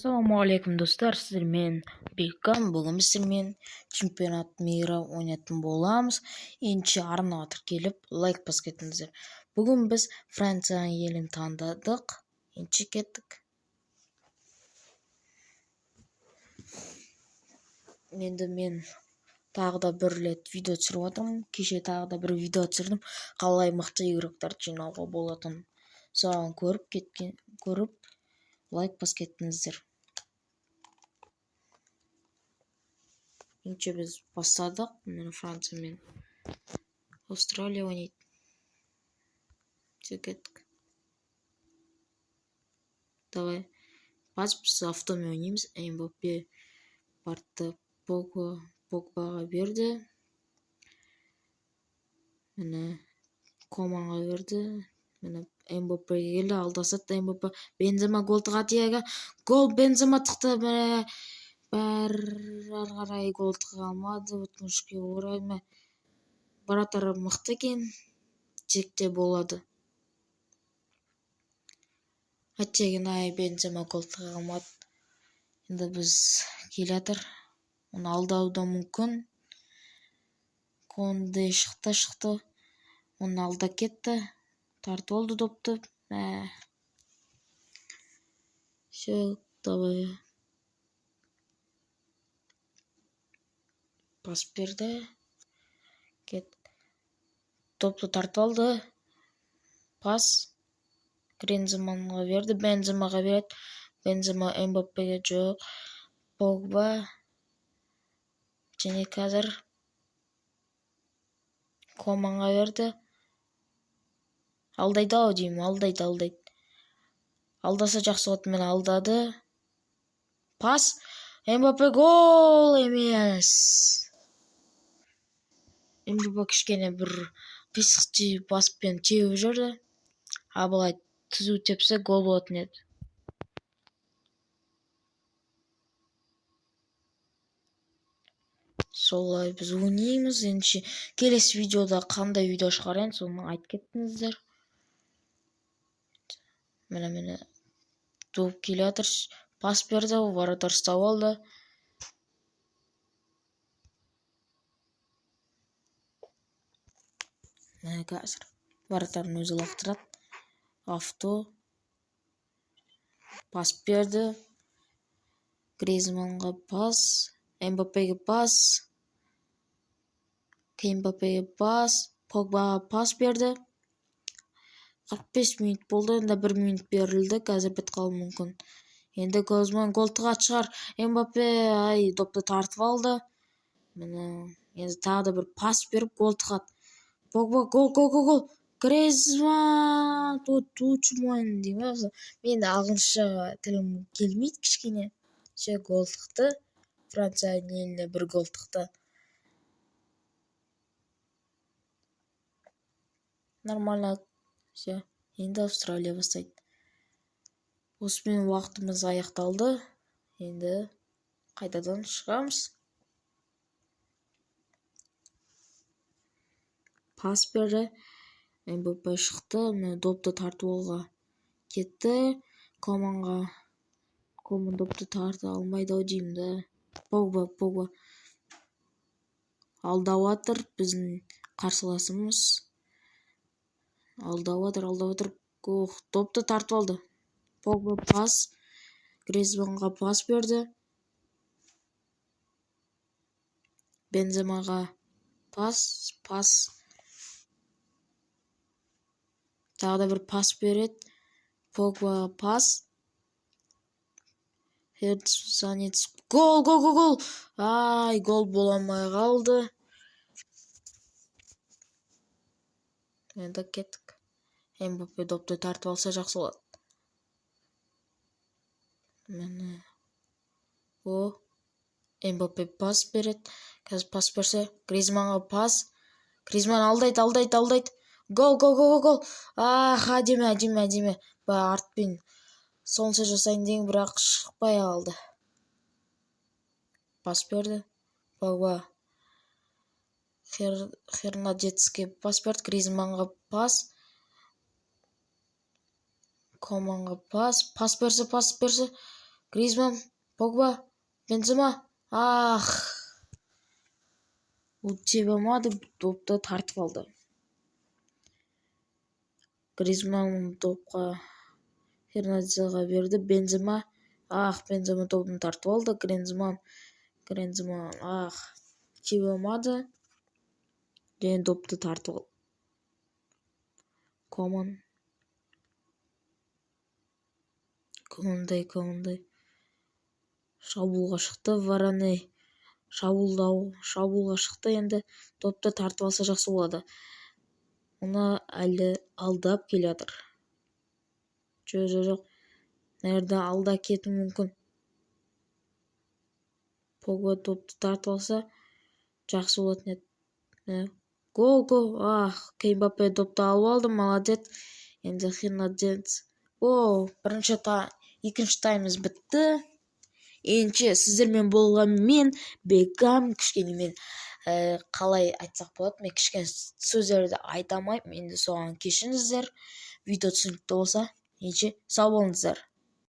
Ассалаумағалейкум, достар! Сіздермен Беккам. Бүгін біз сіздермен Чемпионат мира ойнайтын боламыз. Ендеше арнаға тіркеліп, лайк басып кетіңіздер. Бүгін біз Франция елін таңдадық. Ендеше кеттік. Енді мен тағы да бір рет видео түсіріп жатырмын. Кеше тағы да бір видео түсірдім, қалай мықты игроктарды жинауға болатынын. Соған көріп кеткен, көріп, лайк басып кеттіңіздер. Ендеше біз бастадық. Міне, Франция мен Австралия ойнайды. Все, кеттік. Давай, бас. Біз автомен ойнаймыз. Мбаппе барды, Погбаға берді. Міне, Команға берді. Міне, Мбаппеге келді. Алдасады Мбаппе. Бензема гол тығады. Иә, гол! Бензема тықты. Міне, бәрі ары қарай гол тыға алмады, өкінішке орай. Мә, вратарь мықты екен, тек те болады. Әттеген ай, Бензема гол тыға алмады. Енді біз келе жатыр, оны алдауы да мүмкін. Конде шықты, шықты, оны алдап кетті, тартып алды допты. Мә, все, давай, пас берді. Кет, допты тартып алды. Пас Гризманға берді, Бенземаға береді. Бензема Мбаппеге, жоқ, Погба. Және қазір Команға берді. Алдайды ау деймін, алдайды, алдайды. Алдаса жақсы болады. Міне, алдады. Пас, Мбаппе! Гол емес. Мбаппе кішкене бір қисық баспен теуіп жүрді, а былай түзу тепсе, гол болатын еді. Солай біз ойнаймыз. Ендеше келесі видеода қандай видео шығарайын, соны айтып кеттіңіздер. Міне, міне, доп келе жатыр. Пас берді, вратарь ұстап алды. Міне, қазір вратарьдың өзі лақтырады. Авто пас берді. Гризманға пас, Мбаппеге пас, Мбаппеге пас, Погбаға пас берді. 45 минут болды, енді бір минут берілді, қазір бітіп қалуы мүмкін. Енді Гризман гол тығатын шығар. Мбаппе, ай, допты тартып алды. Міне, енді тағы да бір пас беріп, гол тығады. Погба, гол, гол, гол, гол! Гризман! Тучман деймін ба? Мен ағылшынша тілім келмейді кішкене. Все, гол тықты. Франция еліне бір гол тықты. Нормально. Все, енді Австралия бастайды. Осымен уақытымыз аяқталды. Енді қайтадан шығамыз. Пас берді. Мбаппе шықты. Міне, допты тартып алуға кетті Команға. Коман допты тарта алмайды ау деймін да. Погба, Погба алдап жатыр. Біздің қарсыласымыз алдап жатыр, алдап жатыр. Ох, допты тартып алды. Погба пас, Гризманға пас берді. Бенземаға пас, пас, тағы да бір пас береді. Погбаға пас. Гол, гол, гол, гол! Ай, гол бола алмай қалды. Енді кеттік. Мбаппе допты тартып алса, жақсы болады. Міне, о, Мбаппе пас береді. Қазір пас берсе, Гризманға пас. Гризман алдайды, алдайды, алдайды. Гол, гол, гол, гол! Ах, әдемі, әдемі, әдемі! Артпен сонша жасайын деген, бірақ шықпай қалды. Пас берді. Погба Хернандеске пас берді. Гризманға пас, Команға пас. Пас берсе, пас берсе. Гризман, Погба, Бензема. Ах, ол тебе алмады, допты тартып алды. Гризман допқа Хернандезға берді. Бензема, ах, Бензема добын тартып алды. Гризман, Гризман, ах, тебе алмады және допты тартып алды. Коман, Конде, Конде шабуылға шықты. Варане шабуылға шықты. Енді допты тартып алса, жақсы болады. Оны әлі алдап келе жатыр. Жоқ, жоқ, жоқ, мына жерде алда кетуі мүмкін. Погба допты тартып алса, жақсы болатын еді. Гол, гол! Ах, Мбаппе допты алып алды, молодец. Енді Хернандез. О, бірінші, екінші таймымыз бітті. Ендеше, сіздермен болған мен, Бекам. Кішкене мен қалай айтсақ болады, мен кішкене сөздерді айта алмаймын, енді соған кешіріңіздер. Видео түсінікті болса, ендеше, сау болыңыздар.